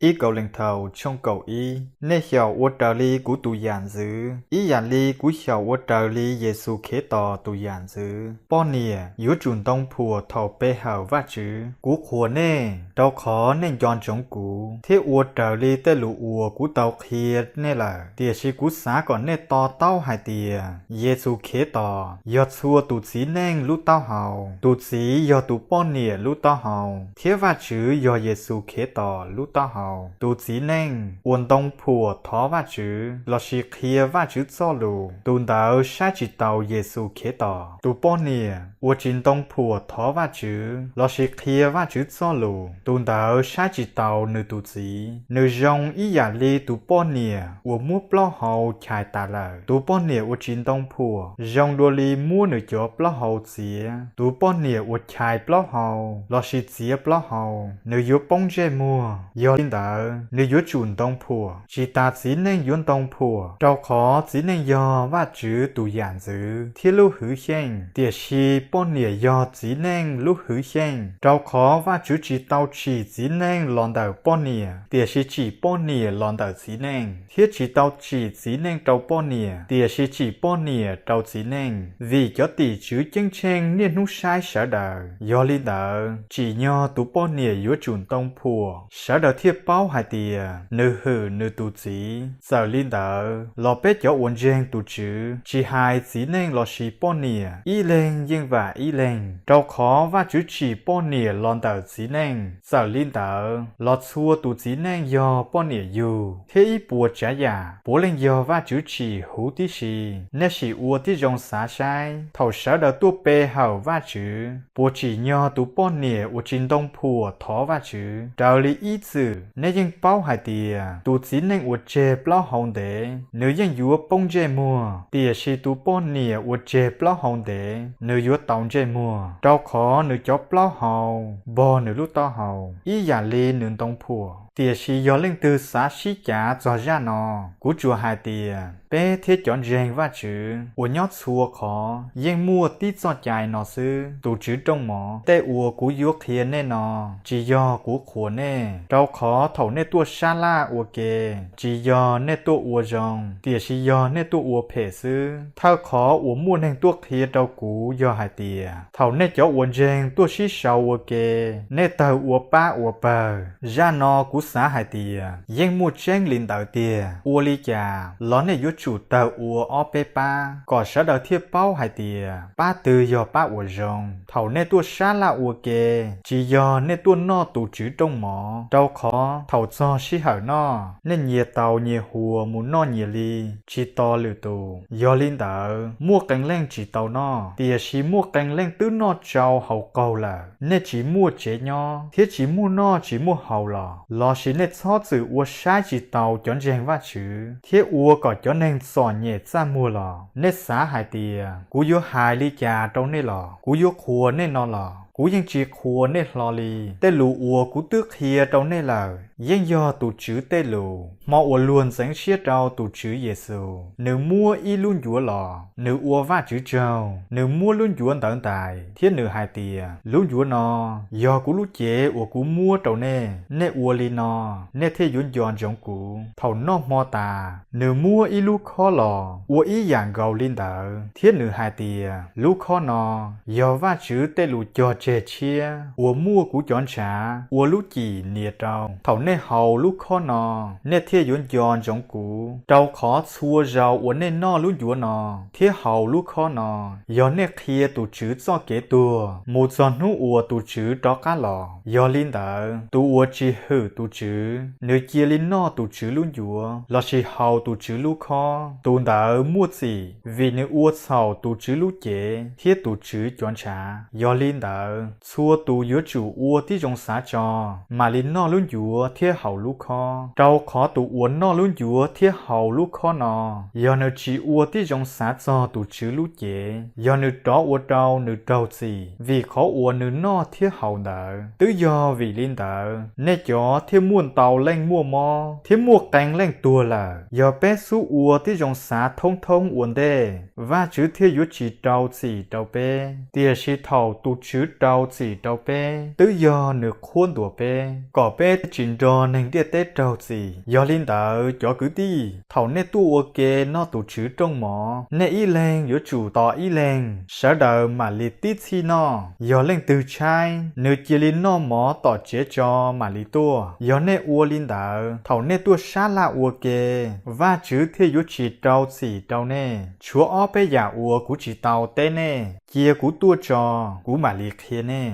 Ib Kauleethaus tshooj kaum ib, nej xyaum ua raws li kuv tus yam ntxwv, ib yam li kuv xyaum ua raws li Yexus Khetos tus yam ntxwv. Poj niam yuav tsum ntoo phuam thaum pe hawm Vajtswv. Kuv qhuas nej, rau qhov nej nco ntsoov kuv thiab ua raws li tej lus uas kuv tau qhia nej lawm. Tiam sis kuv xav kom nej to taub hais tias Yexus Khetos yog txhua tus txiv neej lub taub hau, tus txiv yog tus poj niam lub taub hau, thiab Vajtswv yog Yexus Khetos lub taub hau. Tus txiv neej uas ntoo phuam thov Vajtswv lossis qhia Vajtswv Txojlus, tus ntawd saib tsis taus Yexus Khetos. Tus poj niam uas tsis ntoo phuam thov Vajtswv lossis qhia Vajtswv Txojlus, tus ntawd saib tsis taus nws tus txiv. Nws zoo ib yam li tus poj niam uas muab plaub hau chais tas lawm. Tus poj niam uas tsis ntoo phuam zoo dua li muab nws cov plaub hau txiav. Tus poj niam uas chais plaub hau lossis txiav plaub hau, nws yuav poob ntsej muag. Yog li ntawd, nws yuav tsum ntoo phuam. Tsis tas txiv neej yuav ntoo phuam, rau qhov txiv neej yog Vajtswv tus yam ntxwv thiab lub hwvxyeej, tiam sis poj niam yog txiv neej lub hwvxyeej, rau qhov Vajtswv tsis tau tsim txiv neej los ntawm poj niam, tiam sis tsim poj niam los ntawm txiv neej, thiab tsis tau tsim txiv neej rau poj niam, tiam sis tsim poj niam rau txiv neej. Vim cov tim tswv ceeb tsheej niaj hnub saib sawv daws, yog li ntawd, tsim nyog tus poj niam yuav tsum ntoo phuam, sawv daws thiaj paub hais tias nws hwm nws tus txiv. Txawm li ntawd los peb cov uas ntseeg tus Tswv, tsis hais txiv neej lossis poj niam, ib leeg yeej vam ib leeg, rau qhov Vajtswv tsim poj niam los ntawm txiv neej. Txawm li ntawd los txhua tus txiv neej yog poj niam yug, thiab ib puas tsav yam puav leej yog Vajtswv tsim huv tib si. Nej sim ua tib zoo xav saib, thaum sawv daws tuaj pe hawm Vajtswv, puas tsim nyog tus poj niam uas tsis ntoo phuam thov Vajtswv? Raws li ib txwm, nej yeej paub hais tias tus txiv neej uas tseg plaub hau ntev, nws yeej yuav poob ntsej muag, tiam sis tus poj niam uas tseg plaub hau ntev, nws yuav tau ntsej muag, rau qhov nws cov plaub hau npog nws lub taub hau, ib yam li nws ntoo phuam. Tiam sis yog leej twg xav sib cav txog zaj no, kuv tsuas hais tias peb thiab cov ntseeg Vajtswv uas nyob txhua qhov yeej muaj tib txoj cai no xwb. Tus Tswv rooj mov, tej uas kuv yuav qhia nej no, tsis yog kuv qhuas nej, rau qhov thaum nej tuaj sab laj ua ke, tsis yog nej tuaj ua zoo, tiam sis yog nej tuaj ua phem xwb. Thawj qhov uas muaj neeg tuaj qhia rau kuv yog hais tias, thaum nej cov uas ntseeg tuaj sib sau ua ke, nej tawg ua pab ua pawg. Zaj no kuv xav hais tias yeej muaj tseeb li ntawd tiag. Ua li cas los nej yuav tsum tawg ua ob peb pab, kom sawv daws thiaj paub hais tias pab twg yog pab uas zoo. Thaum nej tuaj sab laj ua ke, tsis yog nej tuaj noj tus Tswv rooj mov, rau qhov thaum txog sij hawm noj, nej nyias taus nyias huas mus noj nyias li, tsis tos lwm tus. Yog li ntawd, muaj qee leej tsis tau noj, tiam sis muaj qee leej twb noj tsau haus qaug lawm. Nej tsis muaj tsev nyob thiab tsis muaj noj tsis muaj haus los? Lossis nej txhob txwm ua saib tsis taus cov ntseeg Vajtswv thiab ua kom cov neeg txom nyem txaj muag los? Nej xav hais tias kuv yuav hais li cas rau nej los? Kuv yuav qhuas nej no los? Kuv yeej tsis qhuas nej hlo li. Tej lus uas kuv twb qhia rau nej lawm yeej yog tus Tswv tej lus. Hmo uas luag ntxeev siab rau tus Tswv Yexus, nws muab ib lub ncuav los, nws ua Vajtswv tsaug, nws muab lub ncuav ntawd ntais, thiab nws hais tias, lub ncuav no yog kuv lub cev uas kuv muab rau nej. Nej ua li no, nej thiaj yuav nco ntsoov kuv. Thaum noj hmo tas, nws muab ib lub khob los, ua ib yam nkaus li ntawd, thiab nws hais tias, lub khob no yog Vajtswv tej lus cog tseg tshiab uas muaj kuv cov ntshav ua lub cim nias rau. Thaum nej haus lub khob no, nej thiaj yuav nco ntsoov kuv, rau qhov txhua zaus uas nej noj lub ncuav no thiab haus lub khob no, yog nej qhia tus Tswv txoj kev tuag mus txog hnub uas tus Tswv rov qab los. Yog li ntawd, tus uas tsis hwm tus Tswv, nws cia li noj tus Tswv lub ncuav lossis haus tus Tswv lub khob, tus ntawd muaj txim, vim nws ua txhaum tus Tswv lub cev thiab tus Tswv cov ntshav. Yog li ntawd, txhua tus yuav tsum ua tib zoo xav tso, mam li noj lub ncuav thiab haus lub khob. Rau qhov tus uas noj lub ncuav thiab haus lub khob no, yog nws tsis ua tib zoo xav txog tus Tswv lub cev, yog nws rov ua rau nws raug txim, vim qhov uas nws noj thiab haus ntawd. Twb yog vim li ntawd, nej cov thiaj muaj ntau leej muaj mob thiab muaj qee leej tuag lawm. Yog peb xub ua tib zoo xav thoob thoob ua ntej, Vajtswv thiaj yuav tsis rau txim rau peb. Tiam sis thaum tus Tswv rau txim rau peb, twb yog nws qhuab ntuas peb kom peb tsis nrog neeg ntiaj teb raug txim. Yog li ntawd, cov kwv tij, thaum nej tuaj ua ke noj tus Tswv rooj mov, nej ib leeg yuav tsum tos ib leeg, sawv daws mam li tib txhij noj. Yog leej twg tshaib, nws cia li noj mov tom tsev tso mam li tuaj. Yog nej ua li ntawd, thaum nej tuaj sab laj ua ke, Vajtswv thiaj yuav tsis rau txim rau nej. Tshuav ob peb yam uas kuv tsis tau teb nej, cia kuv tuaj tso, kuv mam li qhia nej.